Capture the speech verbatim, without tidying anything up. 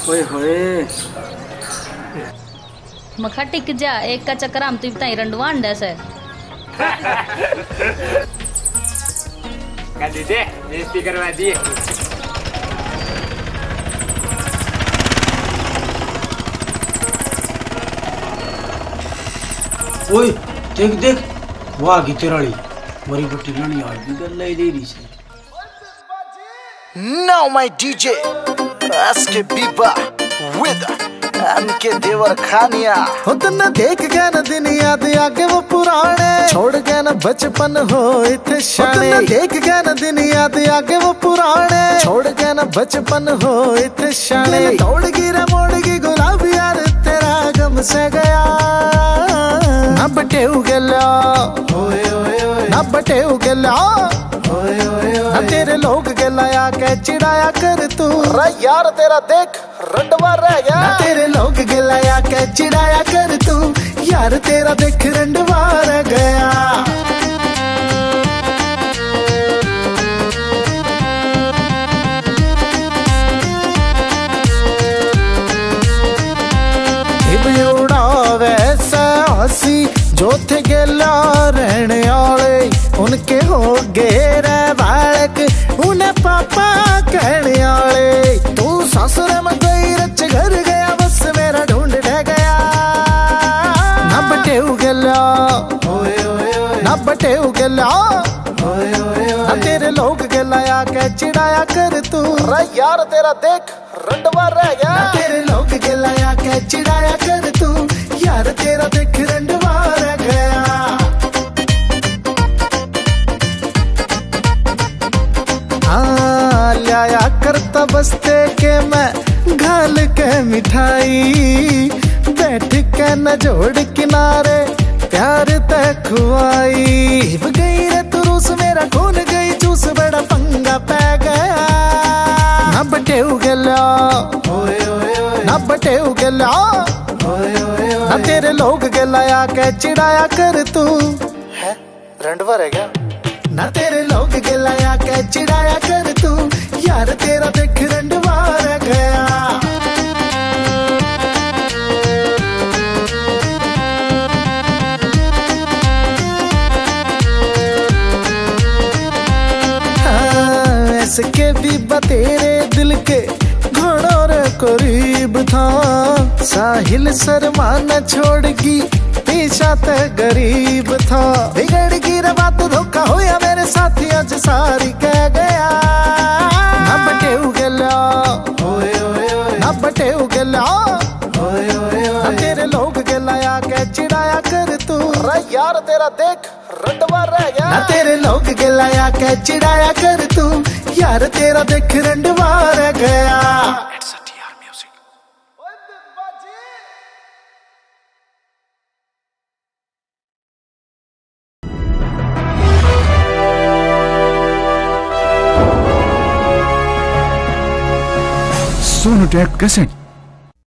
ओए होए। मखा टिक जा, एक का चक्कर हम तुम ताई रंडवा अंडा से। कर दे, बेइज्जती करवा दी। ओए, देख, देख, वाह, गिट्टर वाली, मरी पट्टी लानी आज भी कर ले दे रही से। Now my D J, S K Biba with M K देवर खानिया। हो तन्ने देख गए ना दिन याद आगे वो पुराने, छोड़ गए ना बचपन हो इतने शाने। हो तन्ने देख गए ना दिन याद आगे वो पुराने, छोड़ गए ना बचपन हो इतने शाने। दिल तोड़ गिरा मोड़ की गुलाब यार, तेरा गम से गया। ना बटेऊ गेला, ना बटेऊ गेला। ना तेरे लोग गेला आके चिढ़ाया कर तू। अरे यार, तेरा देख रंडवा रह गया। ना तेरे लोग गेला आके चिढ़ाया कर तू, यार, तेरा देख रंडवा रह गया। इब उड़ावे से हंसी, जो थे गेला रहने आले, उनके हो गए रे बालक, उन्हें पापा कहने आले। तू ससुर में गई रच घर गया, बस मेरा ढूंढ ढह गया। ना बटेऊ गेला, ना बटेऊ गेला। ना तेरे लोग गेला आके चिढ़ाया कर तू। अरे यार, तेरा देख रंडवा रह गया। ना तेरे लोग गेला आके चिढ़ाया कर तू, यार, तेरा देख रंडवा रह गया। हाँ, ल्याया करता बस्ते के मैं घाल के मिठाई, बैठ के न जोड़ किनारे प्यार तै खुआई। इब गई रे तू रूस, मेरा खून गई चूस, बड़ा पंगा पै गया। ना बटेऊ गेला, ना बटेऊ गेला। ना तेरे लोग गेला आके चिढ़ाया कर तू। है रंडवा रह गया। ना तेरे लोग गेला आके चिढ़ाया कर तू, यार, तेरा देख रंडवा रह गया। हाँ, S K Biba तेरे दिल के घणो रे करीब था, साहिल शर्मा न छोड़गी, पीछा ते गरीब था। बिगड़ गई रे बात, धोखा होया मेरे साथी, आज सारी कह गया। ना बटेऊ गेला, ना बटेऊ गेला। ना तेरे लोग गेला आके चिढ़ाया कर तू। अरे यार, तेरा देख रंडवा रह गया। ना तेरे लोग गेला आके चिढ़ाया कर तू, यार, तेरा देख रंडवा रह गया। Sonotech cassette।